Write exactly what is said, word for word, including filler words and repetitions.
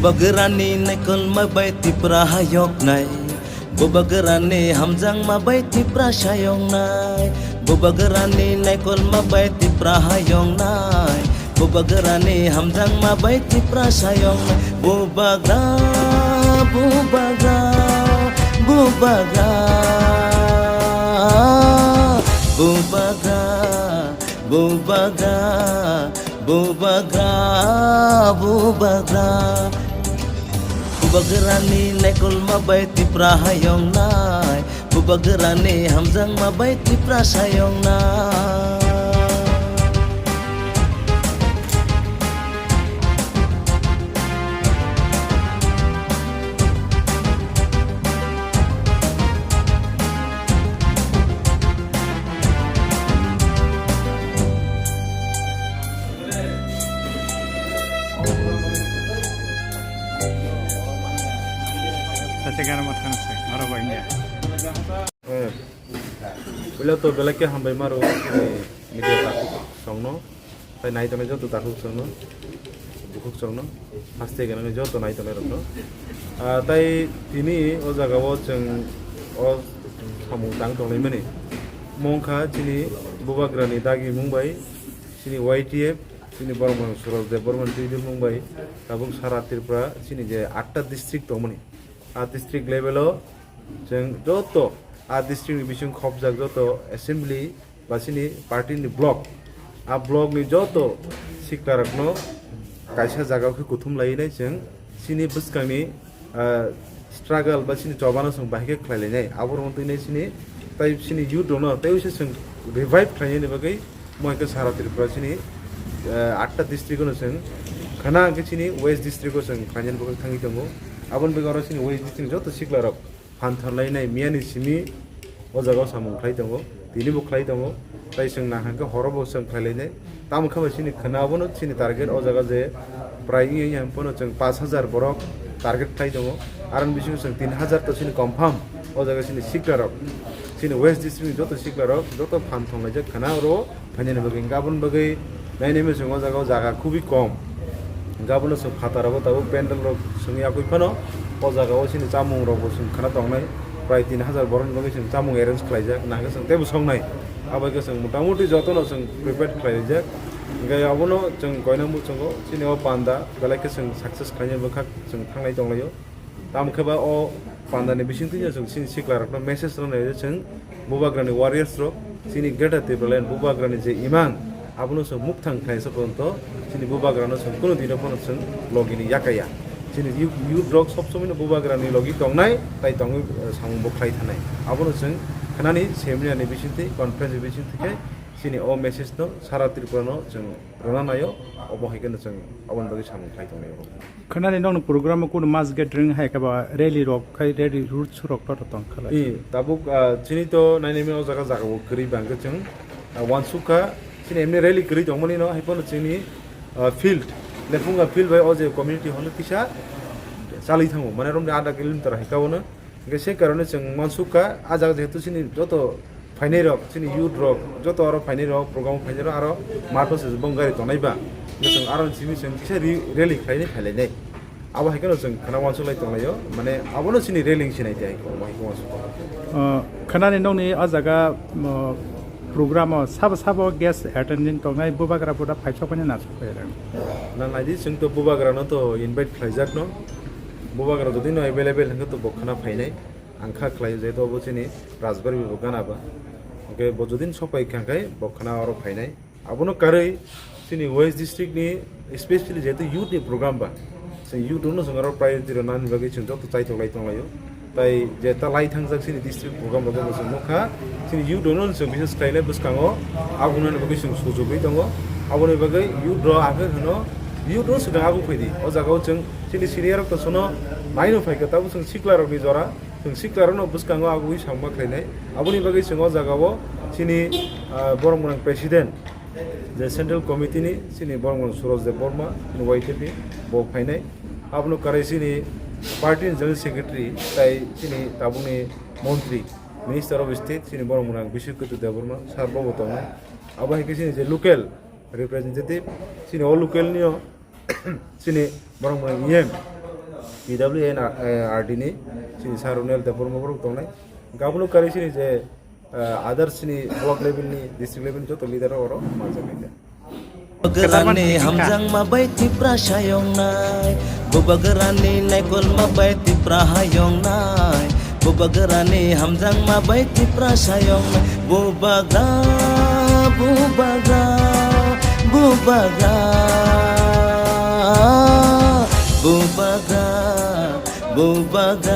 Bubagrani naikolma bai Tipra hayoknai. Bubagrani hamjakma bai Tipra sayoknai. Bubagrani naikolma bai Tipra hayoknai. Bubagrani hamjakma bai Tipra sayoknai. Bubagra, bubagra, bubagra. Bubagra, bubagra, bubagra, bubagra. Bubagrani naikolma bai Tipra hayoknai. Bubagrani hamjakma bai Tipra sayoknai. Sacha gana mathang se, aro bai nya. Eh, puila to belai khe hambai maro, eh, media takhuk songno, tai nai tongnai joto takhuk songno, bukhuk songno, haste gana joto nai tongnai rokno. Ah, tai tini o jaga o chwng o samung tang tongnai mani. Mongkha chini Bubagrani dagi mung bai, chini Y T F, chini Bormani Suraj Debbarmani twi mung bai, tabuk sara Tripura, chini je atta district tongmani. A district level o chwng joto a district ni bising khopjak joto assembly ba chini party ni block, a block ni joto sikla rokno kaisa jaga khe kuthum lainai chwng chini bwskang ni, ah, struggle ba chini choba no chwng bahai khe khlai lainai. Abo rok twi nai chini tai chini youth rok no tei se chwng revive khlai nai bagwi Moi khe sara Tripura chini, eh, atta district-o no chwng khana hwnkhe chini West district-o chwng khlainani bagwi thangwi tongo. Aboni bagwi oro chini West district joto sikla rok phan thar lainai miyani simi o jaga o samung khlai tongo, tini bo khlai tongo. Tai chwng nahkha horo bo chwng khlai lainai. Tamo khe bo chini khana abono chini target o jaga je prai wngya wngya hwn phano chwng pash hajar borok target khlai tongo. Aroni bisingo chwng tin hajar to chini confirm o jaga chini sikla rok. Chini West district ni joto sikla rok joto phan thong laijak khana oro. Phainani bagwi hwnkhe aboni bagwi nainai mechang o jaga o jaga khubui kom. Hwnkhe abono chwng phataro bo tabuk pendel rok chwng yakwi phano o jaga o chini chamung rok bo chwng khana tongnai. Prai tin hajar borok ni bagwi chwng chamung arrange khlaijak, nangkhe chwng teibo songnai. Abai khe chwng motamuti jotono chwng prepared khlairijak. Hwnkhe abono chwng koina muchungo chini o panda belai khe chwng success khlainai bwkhak chwng thanglai tonglaio. Tamo khe ba o pandani bisingtwi chwng chini sikla rokno message rwnai je chwng Bubagrani warriors rok chini Greater Tipraland Bubagrani je imang abono chwng mukthang khlaisa porjonto chini Bubagrano chwng kunu dino phano chwng logini yakaya. Chini youth, youth rok sob somoino Bubagrani logi tongnai tai tongwi, eh, samung bo khlai thanai. Abono chwng khnani seminar ni bisingtwi conference ni bisingtwi khe chini o message no sara Tripura no chwng rwna naio, obo hai kheno chwng aboni bagwi samung khlai tongnai oro. Khwnani nokni program o kunu mass gathering hai khe ba rally rok khai rally road show rok to tong khala. I, tabuk, ah, chini to nainai mano o jaga jaga bo kwrwi bang khe chwng, ah, uansukha chini emni rally kwrwi tongmani no hai phano chini, ah, field, Lephunga field bai o je community hall kisa chalwi thango, mane romni adha kilometer hai ka bono. Hingke se karone chwng mansukha, ah jaga jehetu chini joto phainai rok, chini youth rok, joto aro phainai rok, program phainai rok, aro matho se bong gari tongnai ba. Hingke chwng aro simi chwng kisa ri-, rally khlainai phailainai. Abo hai kheno chwng khana uansuk lai tonglaio, mane abono chini rally wngsinai de hai khe, omo hai khe uansuk. Ah, khanani nokni ah jaga, ah, program o sabo sabo guest attending tongnai bubagra buda phaisokmani nasuk phai rang. Na naidi chwng to bubagra no to invite khlaijak no. Bubagra jodi no available hingke to bo khana phainai. Ang kha khlai, jehetu obo chini Rajbari bo gana ba. Hingke bo jodi sopai kha khe bo khana oro phainai. Abono karwi chini West District ni, especially jehetu youth ni program ba. Chwng youth no chwng oro priority rwnani bagwi chwng joto chaitok lai tonglaio. Tai je ta lai thangjak chini district program rok bo chwng nukha. Chini youth no chwng bises khlainai bwskango. Aboni bagwi chwng sujugwi tongo. Aboni bagwi youth rok ang khe hwno youth no swkang aguk phaidi. O jaga o chwng chini senior rok to sono naino phaikha, tabuk chwng sikla rokni jora, chwng sikla rokno bwskango agugwi samung ma khlainai. Aboni bagwi chwng o jaga o chini, ah, borok mwnang president, je central committee ni chini borok mwnang Suraj Debbarma, chini Y T F ni bo phainai. Abono kwrwi chini party ni general secretary tai chini tabukni montri, minister of state, chini borok mwnang Biswakirti Debbarma sir bo bo tongnai. Abo hai khe chini je local representative, chini o local nio chini borok mwnang E M, P W N R D ni chini sir Runel Debbarma borok tongnai. Hwnkhe abono kwrwi chini je, eh, others chini block level ni, district level ni joto leader rok oro manjaknai. Bubagrani hamjangma bai Tipra sayongnai, Bubagrani naikolma bai Tipra hayongnai, Bubagrani hamjangma bai Tipra sayongnai, Bubagra, Bubagra, Bubagra, Bubagra, Bubagra.